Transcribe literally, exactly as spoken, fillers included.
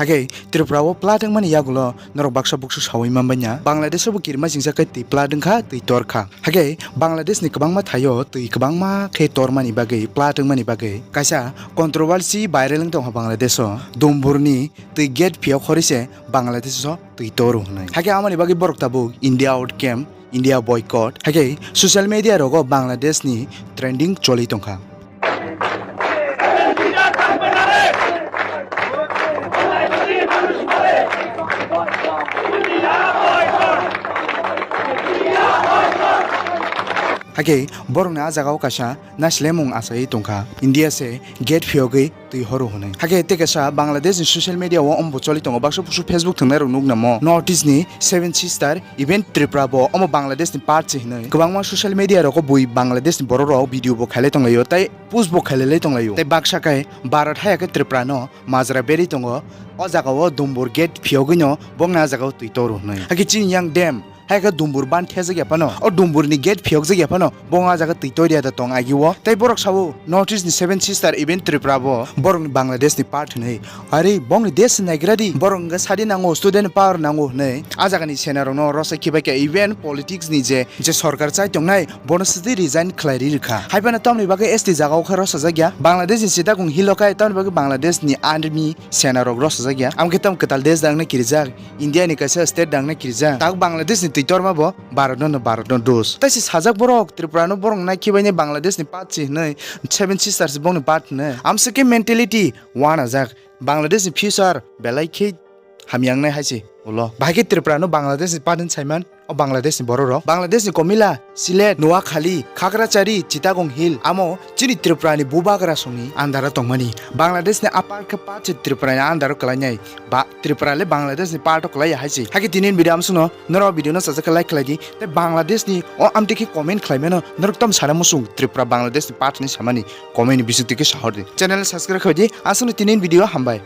Hake Tripura o plat wngmani yagulo norok baksa buksu sawi manbanya. Bangladesh o bo kirima jingjak khe twi plat wngkha, twi torkha. Hake Bangladesh ni kwbangma thaio twi kwbangma khe tormani bagwi, plat wngmani bagwi kaisa controversy viral wng tongkha Bangladesh o. Dumburni twi gate phiyok khori se Bangladesh o twi toru hwnwi. Hake amoni bagwi borok tabuk India out camp, India boycott. Hake social media rogo Bangladesh ni trending choli tongkha. Hake borokni a jagao kaisa naislemung achaiwi tongkha, India se gate phiyogwi twi horo hwnwi. Hake tei kaisa Bangladesh ni social media o omo bo choli tongo, baksa busu Facebook thwngnairok nuknamo North East ni Seven Sister, even Tripura bo omo Bangladesh ni part se hwnwi. Kwbangma social media rogo bui Bangladesh ni borok rok video bo khailai tonglaio tei post bo khailai tonglaio. Tei baksa khe Bharat haya khe Tripura no majra berwi tongo. O jaga o Dumbur gate phiyogwi no bongni a jaga o twi toru hwnwi. Hake chini yang dam hai khe Dumbur ban thejak ya phano, o Dumbur ni gate phiyokjak ya phano, bo wng a jaga twi toriya da tong agi o. Tei borok sao North East ni Seven Sister, even Tripura bo borok ni Bangladesh ni part hwnwi. Ari bongni desh naigra di, borok wngkha sadi nango, student power nango hwnwi a jaga ni sena rok no rosa khibai kha, even politics ni je, je sorkar chai tongnai bono sidi resign khlai ri rwkha. Hai phano tamni bagwi S T jaga o khe rosa jak ya, Bangladesh ni sita kung hilo khai tamni bagwi Bangladesh ni army sena rok rosa jak ya. Amkhe tam kwtal desh dang na kirijak. India ni kaisa state dangna kirijak. Tak Bangladesh ni twi torma bo Bharat no, Bharat no dos. Tai se sajak borok Tripura no borok nai khibaini Bangladesh ni part se hinwi, Seven Sisters bongni part hinwi. Amswk khe mentality wanajak. Bangladesh ni future belai khe hamyangnai hai se ulo. Bahai khe Tripura no Bangladesh ni part hinwi saiman, o Bangladesh ni borok rok. Bangladesh ni Komila, Sylhet, Noakhali, Khagrachari, Chittagong Hill, amo chini Tripura ni bubagra songni andaro tongmani. Bangladesh ni upper khe part se Tripura ni andaro kwlainai. Ba Tripura le Bangladesh ni part o kwlai ya hai se. Hake tini video amswkno norok video no sajak khe like khlai di. Tei Bangladesh ni o amtwi khe comment khlai mano. Norok tam sana musung Tripura Bangladesh ni part ni samani comment ni bising twi khe sahor di. Channel subscribe khlai di. Aswkno tini video hambai.